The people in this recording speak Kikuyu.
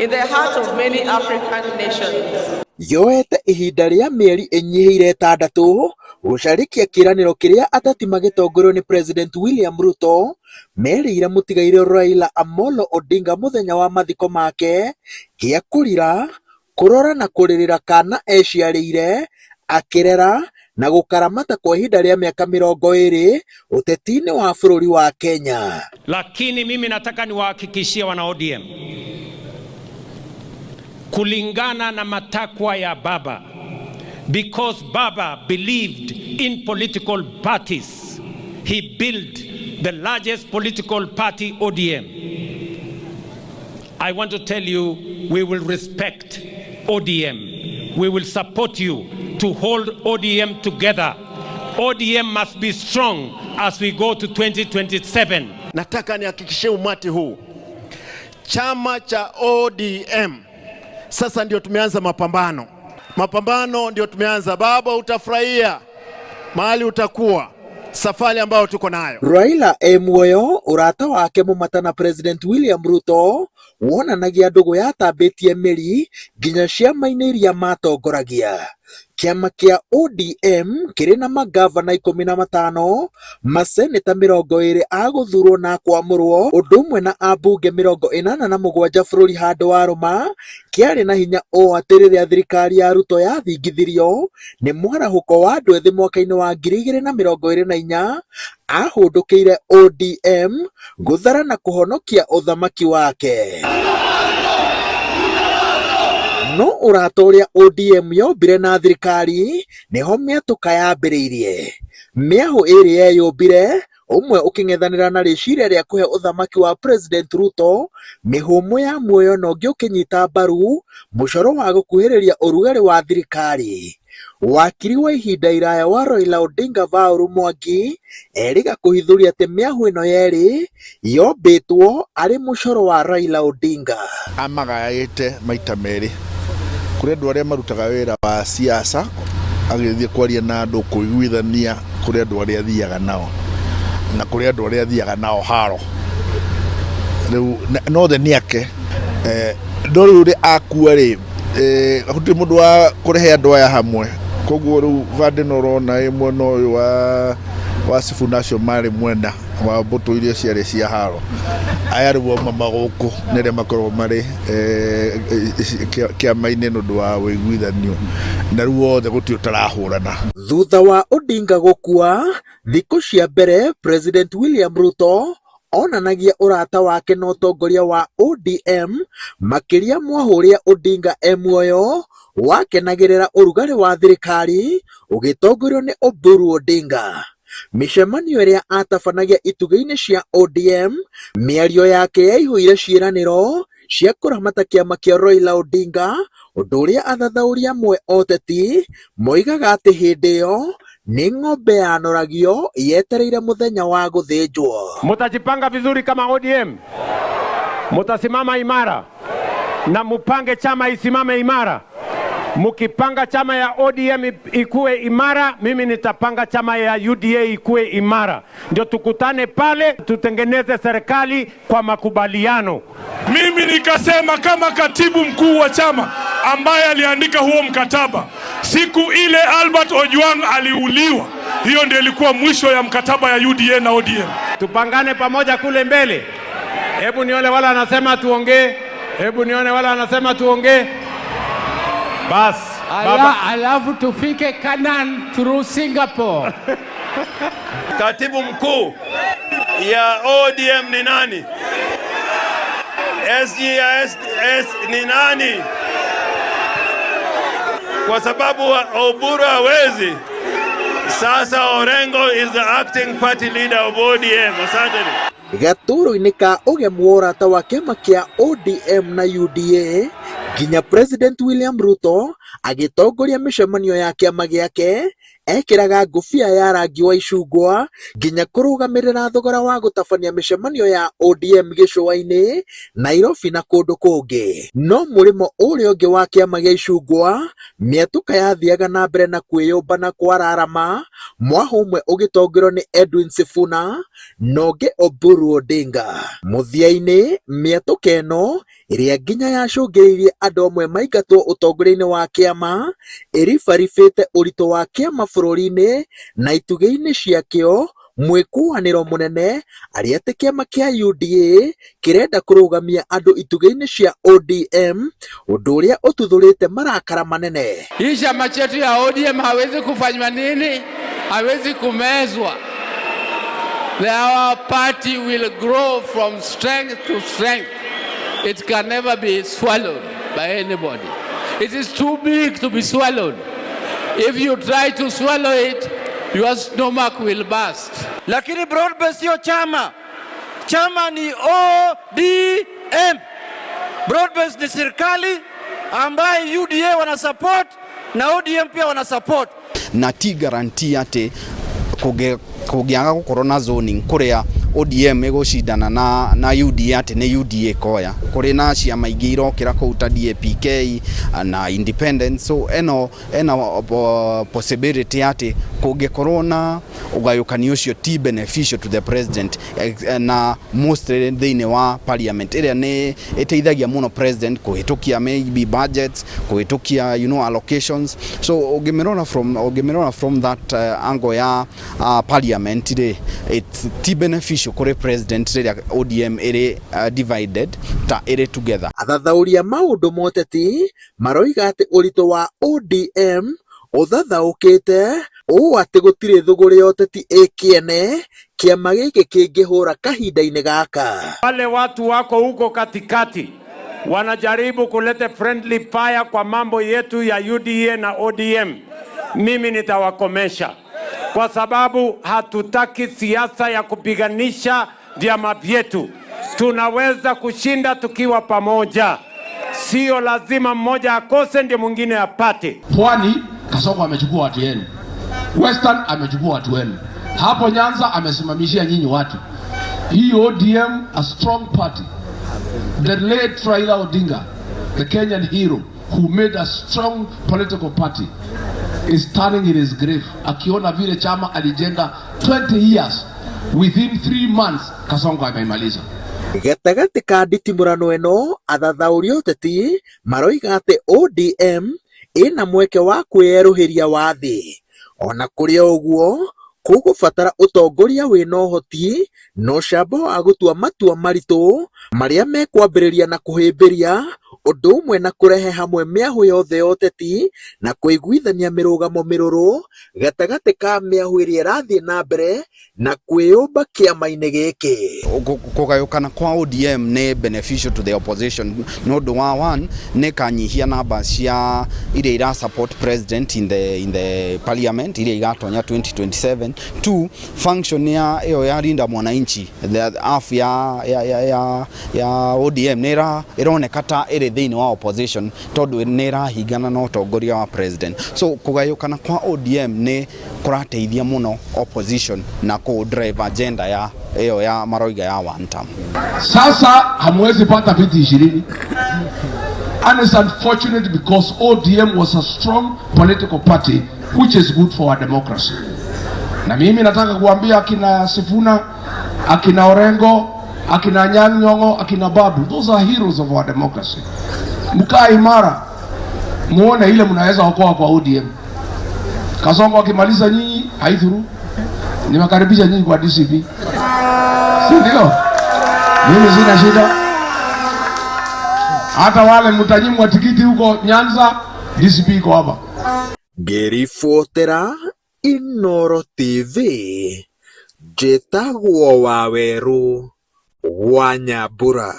in the heart of many African nations. Yoete ihinda rĩa mĩeri ĩnyihĩire ĩtandatũ gũcarĩkia kĩĩranĩro kĩrĩa ateti magĩtongorio nĩ President William Ruto merĩire mũtigairĩ Raila Amolo Odinga mũthenya wa mathiko make gĩa kũrira, kũrora na kũrĩrĩra kana eciarĩire, akĩrera na gũkaramata kwa ihinda rĩa mĩaka 20 ũteti-inĩ wa bũrũri wa Kenya. Lakini mimi nataka niwahakikishie wana ODM, kulingana na matakwa ya baba, because baba believed in political parties, he built the largest political party, ODM. I want to tell you, we will respect ODM. We will support you to hold ODM together. ODM must be strong as we go to 2027. Nataka nihakikishie umati huu, chama cha ODM sasa ndio tumeanza mapambano. Mapambano ndio tumeanza. Baba, utafurahia mahali utakuwa, safari ambayo tuko nayo. Raila e muoyo ũrata wake mũmata na President William Ruto wonanagia ndũgũ yatambĩtie mĩri nginya ciama-inĩ iria matongoragia. Kĩama kĩa ODM kĩrĩ na mangavana 15, maseneta 20 a gũthurwo na kwamũrwo, ũndũ ũmwe na ambunge 87 bũrũri handũ warũma, kĩarĩ na hinya ũũ atĩ rĩrĩa thirikari ya Ruto yathingithirio nĩ mwarahũko wa andũ ethĩ mwaka-inĩ wa 2024, ahũndũkĩire ODM gũthara na kũhonokia ũthamaki wake. No ũrata ũrĩa ODM yombire na thirikari nĩho mĩatũka yambĩrĩirie. Mĩahũ ĩrĩ yeyũmbire, ũmwe ũkĩng'ethanĩra na rĩciria rĩa kũhe ũthamaki wa President Ruto mĩhũmũ ya muoyo na ũngĩ ũkĩnyita mbaru mũcoro wa gũkuhĩrĩria ũrugarĩ wa thirikari. Wakiri wa ihinda iraya wa Raila Odinga Paul Mwangi erĩga kũhithũria atĩ mĩahũ ĩno yerĩ yombĩtwo arĩ mũcoro wa Raila Odinga. Amagaĩte maita merĩ kũrĩ andũ arĩa marutaga wĩra wa siasa agĩthiĩ kwaria na andũ kũiguithania kũrĩ andũ arĩa athiaga nao na kũrĩ andũ arĩa athiaga nao haro rĩu no othe nĩ ake no rĩu rĩ akua rĩ gũtirĩ mũndũ wa kũrehe andũ aya hamwe koguo rĩu bande no ũrona ĩ mwena ũyũ wa Sifuna acio marĩ mwena wa mbũtũ iria ciarĩ cia haro aya rĩu auma magũkũ nĩ arĩa makoragwo marĩ kĩama-inĩ nĩ ũndũ wa ũiguithanio na rĩu othe gũtirĩ ũtarahũrana. Thutha wa Odinga gũkua, thikũ cia mbere President William Ruto onanagia ũrata wake na ũtongoria wa ODM makĩria mwahũ ũrĩa Odinga e muoyo wakenagĩrĩra ũrugarĩ wa thirikari ũgĩtongorio nĩ Oburu Odinga. Mĩcemanio ĩrĩa atabanagia itugĩ-inĩ cia ODM, mĩario yake yaihũire ciĩranĩro cia kũramata kĩama kĩa Raila Odinga, ũndũ ũrĩa athathaũri amwe a ũteti moigaga atĩ hĩndĩ ĩyo nĩ ng'ombe yanoragio yetereire mũthenya wa gũthĩnjwo. Mutajipanga vizuri kama ODM, mutasimama imara na mupange chama isimame imara. Mukipanga chama ya ODM ikue imara, mimi nitapanga chama ya UDA ikue imara, ndio tukutane pale tutengeneze serikali kwa makubaliano. Mimi nikasema kama katibu mkuu wa chama ambaye aliandika huo mkataba, siku ile Albert Ojwang aliuliwa, hiyo ndio ilikuwa mwisho ya mkataba ya UDA na ODM. Tupangane pamoja kule mbele. Hebu nione wala anasema tuongee, hebu nione wala anasema tuongee. Bas, baba. Alafu tufike Canaan through Singapore. Katibu mkuu ya ODM ni nani? SG ya S ni nani? Kwa sababu Oburu hawezi. Sasa Orengo is the acting party leader of ODM. Asante. Gatũrũ-inĩ ka ũgemu wa ũrata wa kĩama kĩa ODM na UDA nginya President William Ruto agĩtongoria mĩcemanio ya kĩama gĩake ekĩraga ngũbia ya rangi wa icungwa nginya kũrũgamĩrĩra thogora wa gũtabania mĩcemanio ya ODM gĩcũa-inĩ, Nairobi na kũndũ kũngĩ. No mũrĩmo ũrĩa ũngĩ wa kĩama gĩa icungwa, mĩatũka yathiaga na mbere na kwĩyũmba na kwararama, mwahũ ũmwe ũgĩtongorio nĩ Edwin Sifuna na ũngĩ Oburu Odinga. Mũthia-inĩ mĩatũka ĩno ĩrĩa nginya yacũngĩrĩirie andũ amwe maingatwo ũtongoria-inĩ wa kĩama ĩribaribĩte ũritũ wa kĩama bũrũri-inĩ na itugĩ-inĩ ciakĩo mwĩkũanĩro mũnene arĩ atĩ kĩama kĩa UDA kĩrenda kũrũgamia andũ itugĩ-inĩ cia ODM ũndũ ũrĩa ũtuthũrĩte marakara manene. Hii chama chetu ya ODM hawezi kufanywa nini? Hawezi kumezwa. Our party will grow from strength to strength. It can never be swallowed by anybody. It is too big to be swallowed. If you try to swallow it, your stomach will burst. Lakini broad-based sio chama. Chama ni ODM. Broad-based ni serikali ambaye UDA wana support na ODM pia wana support. Na ti guarantee atĩ kũngĩaga gũkorwo na zoning kũrĩa ODM ĩgũcindana na UDA atĩ nĩ UDA koya kũrĩ na ciama ingĩ irokĩra kũu ta DAPK na Independent, so eno possibility atĩ kũngĩkorwo na ũgayũkani ũcio ti beneficial to the president, na mostly thĩinĩ wa parliament ĩrĩa nĩ ĩteithagia mũno president kũhĩtũkia maybe budgets, kũhĩtũkia allocations. So ũngĩmĩrora from that angle ya parliament rĩ, it's ti beneficial kũrĩ president rĩrĩa ODM ĩrĩ divided ta ĩrĩ together. Athathaũri a maũndũ ma ũteti maroiga atĩ ũritũ wa ODM ũthathaũkĩte ũũ atĩ gũtirĩ thũgũrĩ ya ũteti ĩ kĩene kĩama gĩkĩ kĩngĩhũra kahinda-inĩ gaka. Wale watu wako huko katikati wanajaribu kuleta friendly fire kwa mambo yetu ya UDA na ODM. Mimi nitawakomesha kwa sababu hatutaki siasa ya kupiganisha vyama vyetu. Tunaweza kushinda tukiwa pamoja, sio lazima mmoja akose ndio mwingine apate. Pwani Kasongo amechukua watu yenu, Western amechukua watu wenu, hapo Nyanza amesimamishia nyinyi watu. Hii ODM, a strong party. The late Raila Odinga, the Kenyan hero who made a strong political party, is turning in his grave akiona vile chama alijenga 20 years within 3 months Kasongo ameimaliza. Gatagatĩ ka nditimũrano ĩno, athathaũri a ũteti maroiga atĩ ODM ĩna mweke wa kwĩyerũhĩria wathĩ. Ona kũrĩ o ũguo, kũgũbatara ũtongoria wĩna ũhoti na ũcamba wa gũtua matua maritũ marĩa mekwambĩrĩria na kũhĩmbĩria ũndũ ũmwe na kũrehe hamwe mĩahũ yothe ya ũteti na kũiguithania mĩrũgamo mĩrũrũ gatagatĩ ka mĩahũ ĩrĩa ĩrathiĩ na mbere na kwĩyũmba kĩama-inĩ gĩkĩ. Kũgayũkana kwa ODM nĩ beneficial to the opposition nĩ ũndũ wa one, nĩ kanyihia namba cia iria ira support president in the parliament iria igatonya 2027. Two, function ya ĩyo ya Linda Mwananchi, the half ya ODM nĩ ĩroneka ta ĩrĩ thĩinĩ wa opposition tondũ nĩ ĩrahingana na ũtongoria wa president. So kũgayũkana kwa ODM nĩ kũrateithia mũno opposition na kũ drive agenda ya ĩyo ya maroiga ya one term. Sasa hamwezi pata viti 20. And it's unfortunate because ODM was a strong political party, which is good for our democracy. Na mimi nataka kuambia akina Sifuna, akina Orengo, akina Anyang' Nyong'o, akina Babu, those are heroes of our democracy. Mkaa imara, muone ile mnaweza okoa kwa ODM. Kasongo akimaliza nyinyi, haidhuru. Nimekaribisha nyinyi kwa DCP. Si ndio? Mimi sina shida. Hata wale mtanyimwa tikiti huko Nyanza, DCP iko hapa. Ngĩribotera Inooro TV, njĩtagwo Wawerũ wa Nyambura.